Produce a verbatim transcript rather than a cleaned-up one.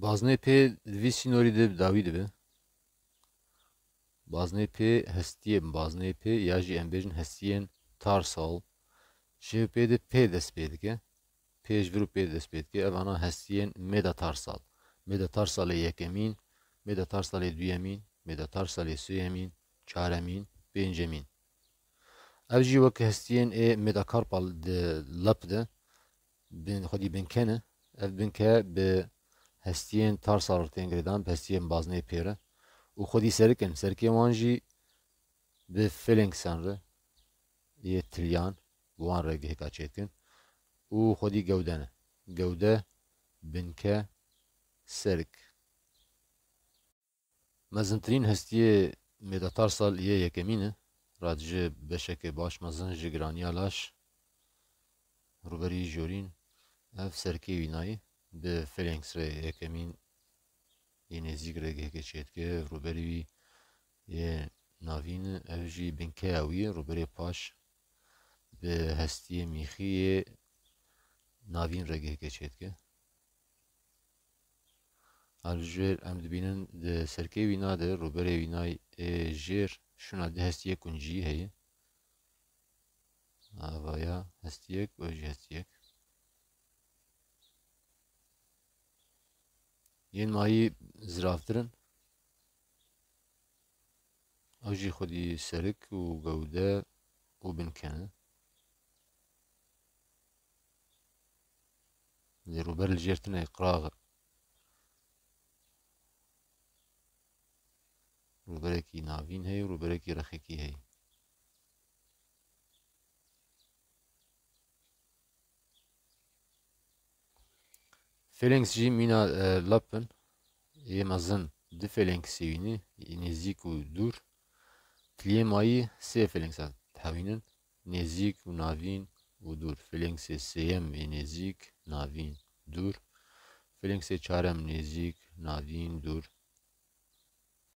Baznê pê di vî sînorî de bi dawî dibe. Baznê pê hestiyên, baznê pê ya jî em bêjin hestiyên tarsal ji pê de pê dest pê dike. Pê ji vir û pê dest pê dike. Ev ana hestiyên mêdatarsal. Mêdatarsalê yekemîn, mêdatarsalê duyemîn, mêdatarsalê sêyemîn, çaremîn, pêncemîn. Ev jî wek hestiyên ê mêdakarpal di lep de bin, xwedî binke ne. Ev binke bi hestiyên tarsal re tên girêdan, bi hestiyên baznê pê re. Û xwedî serik in. Serikê wan jî bi phalanxan re yê tiliyan, bi wan re gihêka çêdikin. Û xwedî gewde ne. Gewde, binke, serik. Mezintirîn hestiyê mêdatarsal yê yekemîn e. Radijê beşeke baş mezin ji giraniya laş rûberî jorîn. Ev serkê wî nayê. Bi phalanx rê yekemîn yê nêzîk re giheke çêdike. Rûberî wî yê navîn e. Ev jî binkeya wî ye. Rûberê paş bi hestiyê mîxî yê navîn re giheke çêdike. Al jêr em dibînin di serkê wîna de rûberê wîna yê jêr şûna di hestiyê kuncî heye. Ava ya hestiyek, ew jî hestiyek. Yên mayî ziravtir in. Ew jî xwedî serik û gewde û binke ne. Lê rûber li jêr tune qirax e. Rûberekî navîn heye û rûberekî rexekî heye. Phalanx jî mîna, e, lep in. Yê mezin di phalanxê wî ne, yê nêzîk û dûr. Tiliyê mayî sê phalanxa dihewînin, nêzîk û navîn û dûr. Phalanxê sêyem yê nêzîk, navîn, dûr. Phalanxê çarem nêzîk, navîn, dûr.